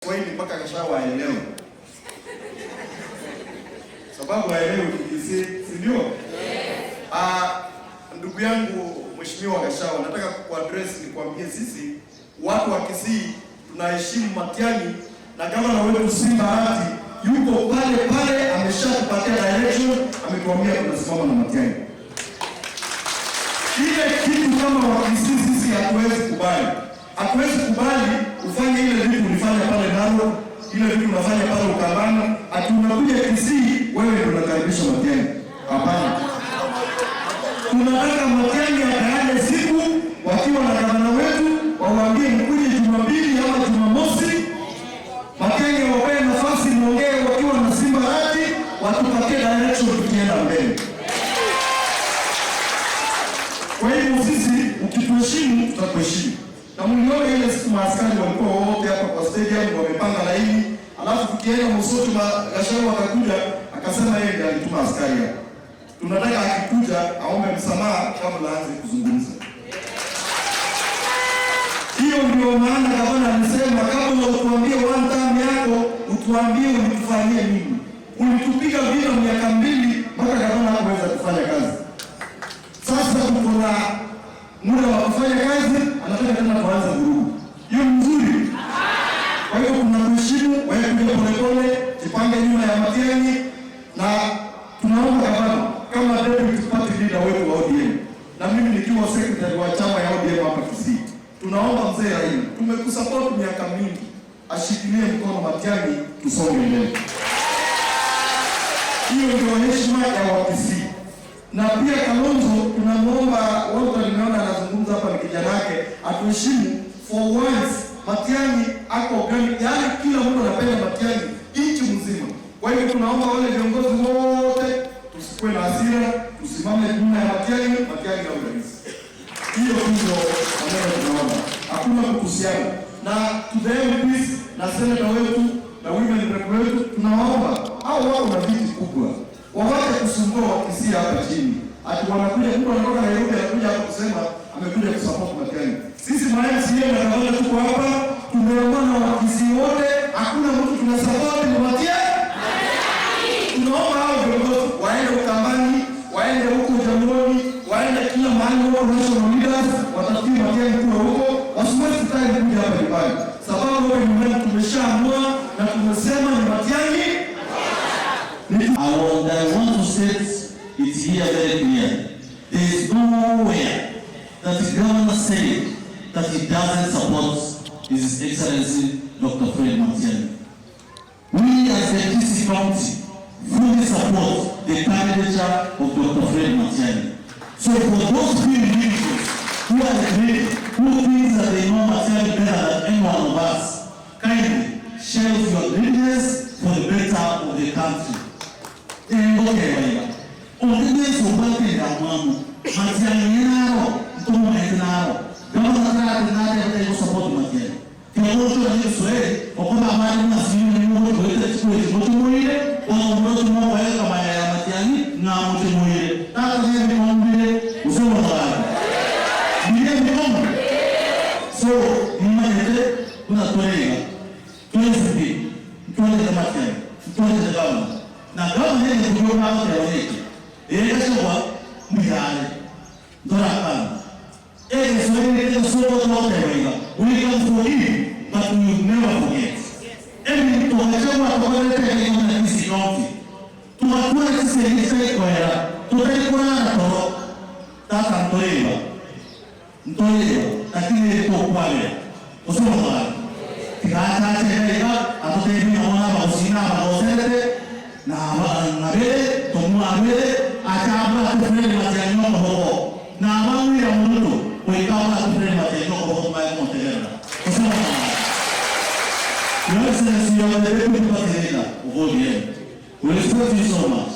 Kiswahili mpaka kashawaelewa, sababu waelewe Kikisii, si ndio? Yes. Ndugu yangu Mheshimiwa Gachagua, nataka kuaddress nikwambie, sisi watu wa Kisii tunaheshimu Matiang'i na gavana wetu Simba Arati yuko pale pale, ameshatupatia direction, ametuambia tunasimama na Matiang'i. Ile kitu kama Wakisii sisi hatuwezi kubali, hatuwezi kubali ufanye ile vitu ulifanya pale Narok, ile vitu unafanya pale Ukambani, ati unakuja Kisii wewe ndio unakaribisha Matiang'i. Hapana, tunataka Matiang'i apeane siku wakiwa na gavana wetu, wawaambie mkuje Jumapili ama Jumamosi. Matiang'i wapewe nafasi muongee wakiwa na Simba Arati, watupatie direction tukienda mbele. Kwa hivyo sisi ukituheshimu tutakuheshimu. Na mliona ile siku maaskari walikuwa wote hapa kwa stadium wamepanga laini, alafu tukienda Mosocho Gachagua akakuja akasema yeye ndiye alituma askari hapa. Tunataka akikuja aombe msamaha kabla aanze kuzungumza. Hiyo ndio maana gavana alisema kabla utuambie one time yako, utuambie ulitufanyia nini. Ulitupiga vita miaka 2 mpaka gavana hakuweza kufanya kazi. Sasa tuko na muda wa kufanya kazi, anataka tena tuanze vurugu. Hiyo ni nzuri. Kwa hiyo kuna kuheshimu, wewe kuja polepole, jipange nyuma ya Matiang'i, na tunaomba gavana kama deputy party leader wetu wa ODM na mimi nikiwa secretary wa chama ya ODM hapa Kisii, tunaomba mzee Raila, tumekusupport miaka mingi, ashikilie mkono Matiang'i, tusonge mbele. Hiyo ndio heshima ya Wakisii. Na pia Kalonzo tunamwomba Walter, nimeona anazungumza hapa ni kijana yake, atuheshimu for once. Matiang'i ako organic, yaani kila mtu anapenda Matiang'i nchi mzima. Kwa hivyo tunaomba wale viongozi wote tusikuwe na hasira, tusimame nyuma ya Matiang'i, Matiang'i awe rais. Hiyo ndio maneno tunaomba, hakuna kutusiana. Na to the MPs na senator wetu na women rep wetu, tunawaomba hao wao na viti kubwa wawache kusumbua Wakisii hapa chini, ati wanakuja, mtu anatoka Nairobi anakuja hapa kusema amekuja kusupport Matiang'i. Sisi ma MCA na gavana tuko hapa, tumeamua na Wakisii wote, hakuna mtu tunasupport ni Matiang'i. Tunaomba hao viongozi waende Ukambani, waende huko Jamhuri, waende kila mahali huko, national leaders watafutie Matiang'i kura huko, wasiwaste time kuja hapa nyumbani, sababu huko nyumbani tumeshaamua na tumesema ni Matiang'i. I want to state it here very clear. There is nowhere that the governor said that he doesn't support His Excellency Dr. Fred Matiang'i. We as the Kisii County fully support the candidature of Dr. Fred Matiang'i. So for those few individuals who are greedy, who think that they know Matiang'i better than any one of us, kindly shelve your greediness for the better of the country. Engokebaiga obidesi obwatenda mwamu Matiang'i naro ntomo naro gavana trate nate ko support Matiang'i kiocho na Kiswahili okoba amani na simu ni mo ko te chikuwe moto moire o mo mo ko kama ya Matiang'i na moto moire tata ne mi usoma na bile mi so mmanete kuna tolega twese twende Matiang'i twende gavana na gavana yeye kujo na kwa yake yeye kwa mihale ndora kana Swahili ile soko tote wega. We can forgive, but we will never forget. Emi tukachagua tukaleta kwa na Kisii County, tukakuwa sisi ni kwera tutaikora toro tata ntoiba ntoiba lakini tokwale usoma tigachache ega atutebi naona bausina bausete na ngabere tomwabere achabra tufere Matiang'i hoko na bangu ya muntu kuikaba tufere Matiang'i hoko mai montegera usoma. Your Excellency, you are the deputy party leader of ODM. We respect you so much,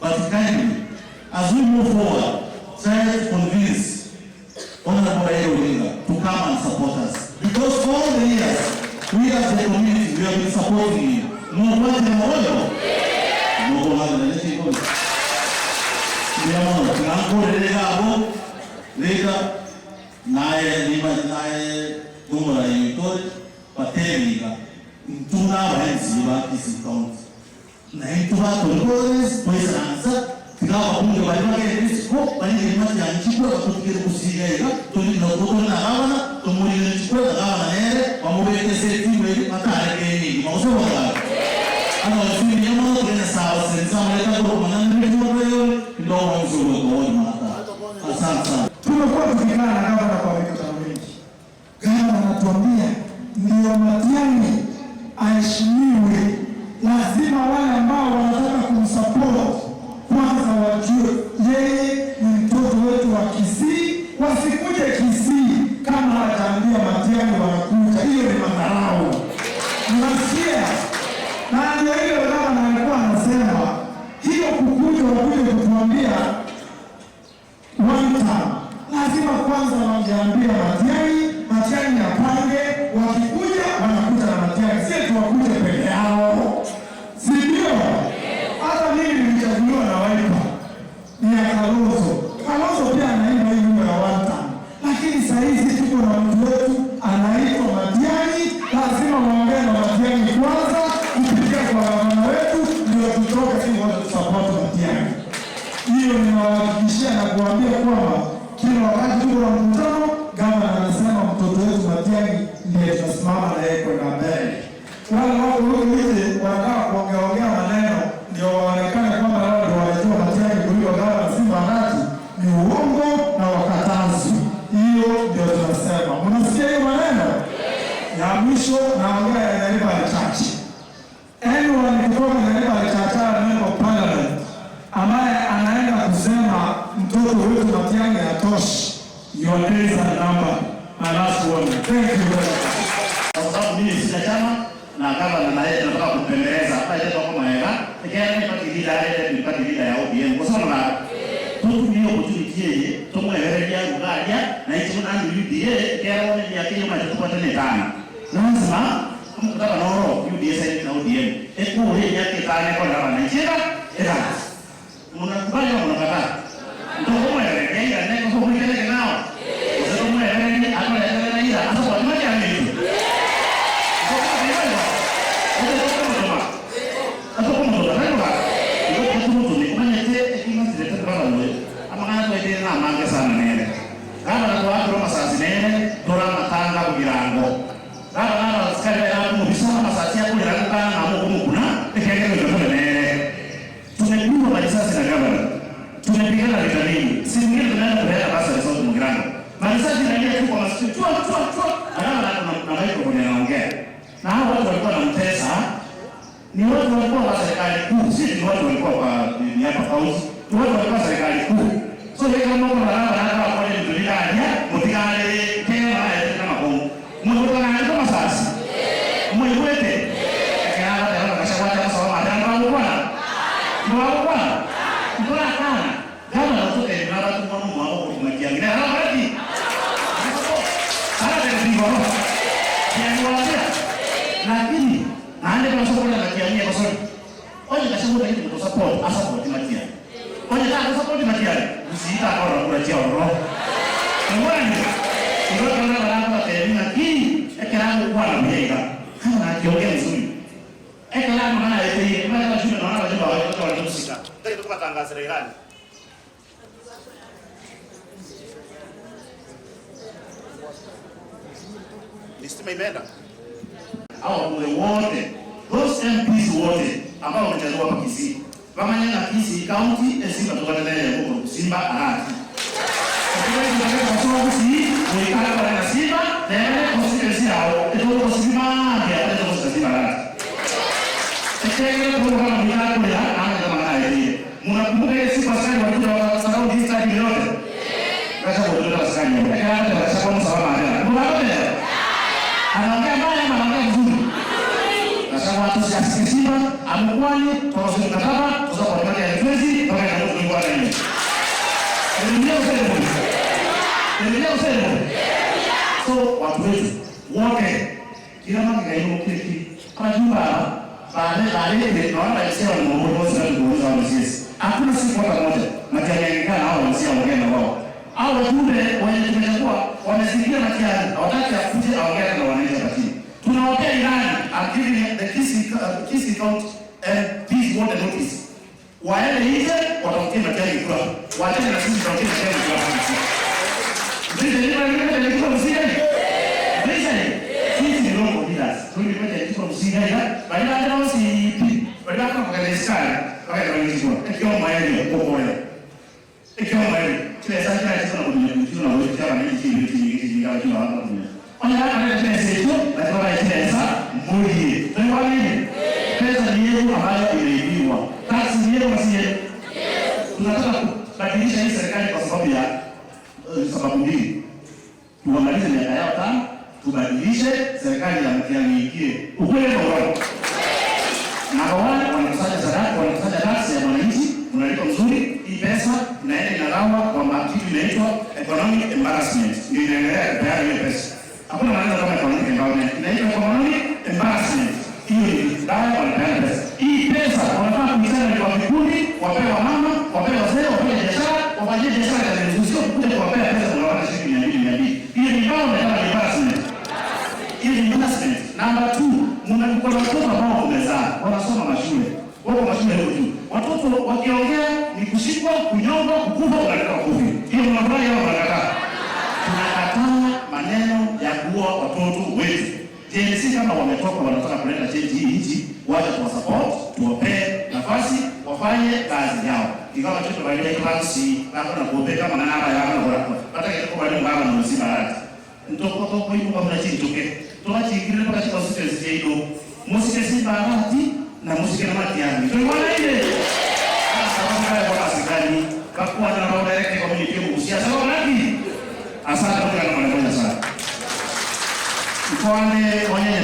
but kindly, as we move forward, try to convince Honorable Raila Odinga to come and support us. Because all the years, we as the community, we have been supporting him. Mwokozi moyo? Mwokozi na nini? Ndiyo, tunakorera abo leta naye nima naye gumura yitore pateriga. Ntuna abahensi ba Kisii County. Na intuba tolikozi kwesansa tiga wabunge bali bagende siko bali Matiang'i chikura batutikire kusigaira tuli na gavana tumurire chikura na gavana nere bamubekese timu eri matarekeni magosobola ano sindi yamo tena sawa sensa maleta kwa manana ndio ndio mwanzo kwa mata. Asante sana. Tumekuwa tukikaa na gavana kwa mikutano mingi. Gavana anatuambia ndio Matiang'i aheshimiwe, lazima wale ambao wanataka kumsupport kwanza wajue yeye ni mtoto wetu wa Kisii, wasikuje Kisii kama hawajaambia Matiang'i wanakuja. Hiyo ni madharau. Mnasikia? Na ndio hiyo gavana alikuwa anasema hiyo kukuja wakuje kutuambia one time. Lazima kwanza wangeambia Matiang'i, Matiang'i apange, wakikuja wanakuja na Matiang'i, si tu wakuje peke yao. Si ndio? Hata mimi nilichaguliwa na Wiper ni ya Kalonzo. Kalonzo pia anaimba hii wimbo ya one time. Lakini saa hizi tuko na mtu wetu anaitwa Matiang'i, lazima waongee na Matiang'i kwanza kupitia kwa gavana wetu ndio tutoke sisi wote tusupport Matiang'i. Hiyo ninawahakikishia na kuambia kwamba kila wakati tuko na mkutano, gavana anasema mtoto wetu Matiang'i ndiye tunasimama na yeye kwenda mbele. Wale wako huko nje wanataka kuongeaongea maneno ndio waonekane kwamba wao ndio wanajua Matiang'i kuliko gavana, si maanati ni uongo na wakatazi. Hiyo ndio tunasema. Mnasikia hiyo maneno? Ya mwisho naongea ya Nyaribari Chache. Anyone kutoka Nyaribari Chache member of parliament ambaye anaenda kusema mtoto wetu Matiang'i hatoshi, your days are numbered. My last warning. Thank you very much. Kwa sababu mimi sina chama na gavana na yeye tunataka kupembeleza hapa ile kwa maega ikena ni party leader ile ni party leader ya ODM kwa sababu na tutumie opportunity yeye tumwehereria rugaria na icho na UDA ikera ni yake yo macho tupatane tano lazima mkutano noro UDA sasa na ODM ekure yake tane kwa gavana ichira era mnakubali au mnakataa? Ndio kumwehereria ila ndio kwa mwelekeo nao kwa sababu mwehereria akona ila hasa kwa Matiang'i. Na hao watu walikuwa wanamtesa ni watu walikuwa wa serikali kuu, si ni watu walikuwa kwa ni hapa kaunti, ni watu walikuwa serikali kuu. So yeye kama mtu anaona hapa kwa nini tulikanya, mtikale tena na kama kongo. Mtu kana kama sasa. Mwewete. Kana hata kama kashawa kama sawa madam kwa bwana. Ndio bwana. Ndio kana. Kama natoka ni baba tu mwana mwao kwa Matiang'i. Na hapa hadi. Hapa ndio ndio. Lakini naende kwa sababu na Matiang'i kwa sababu oje kashauri kitu kwa support asa support Matiang'i. Oje ka support Matiang'i. Usiita kwa kura chia ro. Ngwani. Ndio kana baraka tena ki ekera kwa na mjenga. Kama akiongea vizuri. Ekera maana yeye maana shule naona wajumbe wa watoto wanahusika. Ndio tukatangaza ilani. Listima imeenda. Hao wote, those MPs wote ambao wamechaguliwa hapa Kisii. Pamanya na Kisii County Simba tukatana naye huko Simba arati. Kwa sababu Kisii muikala kwa na Simba na constituency yao ndio kwa Simba ya ndio Simba arati. Tekele kwa kama mlikala ya ana kama naye yeye. Mnakumbuka ile siku askari walikuja wakasahau hii stadi yote. Sasa ndio askari. Ekana ndio kwa msalama ana. Mnaona? Anaongea mbaya ama anaongea vizuri? Nasema watu si Simba amkwani kwa mkataba kwa sababu kwa ya mwezi mpaka na mtu kwa nini? Ndio useme. Ndio useme. So watu wetu wote kila mtu kaino kiki kwa jumba baada ile naona sio ni mwongozo wa kuongoza wa sisi. Hakuna siku hata moja Matiang'i kana hao sio ongea na wao. Hao wajumbe wenye tumechagua wamezingira Matiang'i hawataki akuje aongee na wananchi hapa chini. Tunawapea ilani I'm giving the Kisii County and please want a notice. Waende nje watafutie Matiang'i kura. Waachane na sisi tutafutie Matiang'i kura. Sisi ni local leaders. Tulikuwa msinga ila bali hata wasi bali hata kwa kanisa kwa kanisa kwa maeneo kwa moyo. Ikiwa maeneo kile sasa kile sasa na kuja kuja na wewe kama ni chini chini chini kama chini hapa kuja. Ona hapa ndio kile sasa lazima kile sasa mulie. Tunaelewa nini? Pesa ni yenu ambayo imeibiwa. Tax ni yenu si yenu. Tunataka kubadilisha hii serikali kwa sababu ya sababu mbili. Tuwamalize miaka yao tano, tubadilishe serikali ya Matiang'i ingie. Ukweli au uongo? Namba one, wanakusanya sadaka, wanakusanya tax ya mwananchi, unalipa mzuri, hii pesa inaenda inagawa kwa kitu inaitwa economic embarrassment. Ndio inaendelea kupeana hiyo pesa. Hakuna maneno kama economic empowerment. Inaitwa economic embarrassment. Hiyo ni vibaya, wanapeana pesa. Hii pesa wanafaa kuisana kwa vikundi, wapewe wamama, wapewe wazee, wapewe biashara, wafanyie biashara kazi nzuri, sio kuja kuwapea pesa mnawana shilingi 200 200. Hiyo ni empowerment kama embarrassment. Hiyo ni embarrassment. Namba 2, mnakuwa na watoto ambao umezaa, wanasoma mashule. Wako mashule huko juu. Watoto wakiongea ni kushikwa, kunyongwa, kukufa, unaleta kofi. Hiyo mnafurahi au mnakataa? Tunakataa maneno ya kuua watoto wetu. Gen Z kama wametoka wanataka kuleta change hii nchi, wacha tuwasupport, tuwapee nafasi wafanye kazi yao. Ingawa choto baile class bako na kuopeka manana ya na bora. Hata kiko bali mbaba na mzima hata. Ntoko toko ipo kwa mna chini toke. Toka chingire paka chika constituency yetu. Musike si barati na musike na Matiang'i. Tuliona ile. Sasa kama kwa serikali kakuwa na roho direct kwa mimi pia kuhusia. Sababu nani? Asante kwa mwana moja sana. Mkoane wanyenye